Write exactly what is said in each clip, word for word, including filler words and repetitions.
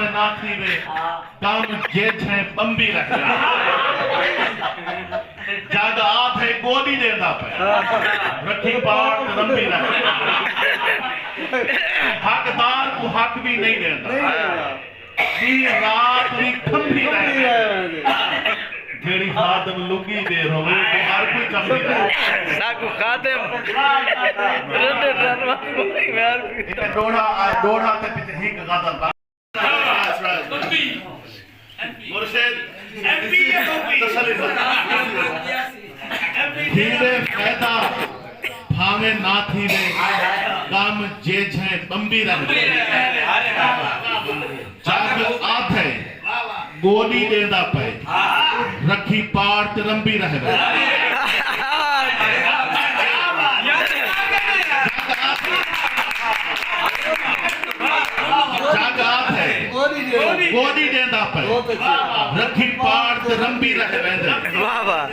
نہ تھیوے، کم جیجھیں ٻمبی رہ ڳئے۔ جڳ آتھئے ڳوݙی ݙیندا پئے، رکھی پاڑ تے رمبی رہ ڳئے۔ حقدار کوں حق وی نئیں ݙیندا، ݙینہہ رات وی کھمبی رہ ڳئے۔ جیڑھی خادم لڳی دیر ہووے، تے ہر کوئی کھمبی رہ ڳئے۔ ساکوں خادم رنڈے رن وانگوں یار۔ ݙوہڑا، ݙوہڑا تے پچھے ہک غزل۔ مرشد، تسلی۔ تھیوے فائدہ بھانویں نہ تھیوے، کم جیجھیں ٻمبی رہ ڳئے۔ جڳ آتھئے ڳوݙی ݙیندا پئے، رکھی پاڑ تے رمبی رہ ڳئے۔ جڳ آتھئے ڳوݙی ݙیندا پئے، رکھی پاڑ تے رمبی رہ ویندے۔ واہ واہ۔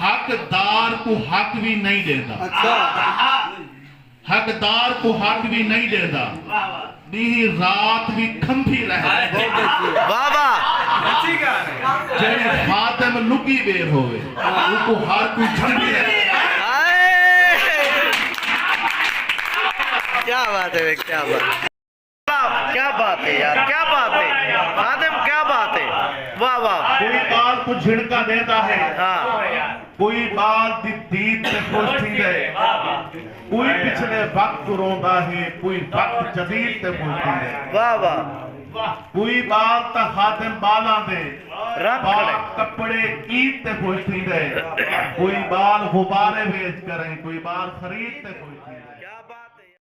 حقدار کوں حق وی نئیں ݙیندا، حقدار کوں حق وی نئیں ݙیندا، ݙینہہ رات وی کھمبی رہ ویندے۔ واہ واہ۔ جیڑھی خادم لڳی دیر ہووے، اوکوں ہر کوئی جھمبی رہ ویندے۔ ہائے۔ کیا بات ہے بھائی، کیا بات۔ کیا بات ہے یار، کیا بات ہے خادم، کیا بات ہے۔ واہ واہ۔ کوئی ٻال کوں جھڑکا ݙیندا ہے، ہاں۔ کوئی ٻال دی دید تے خوش تھیندا ہے، کوئی پچھلے وقت کوں روندا ہے، کوئی وقت جدید تے خوش تھیندا ہے۔ واہ واہ۔ کوئی ٻال تاں خادم ٻالاں دے رنگ پاک کھڑے۔ کپڑے عید تے خوش تھیندا ہے، کوئی ٻال غبارے ویچ کریں، کوئی ٻال خرید تے خوش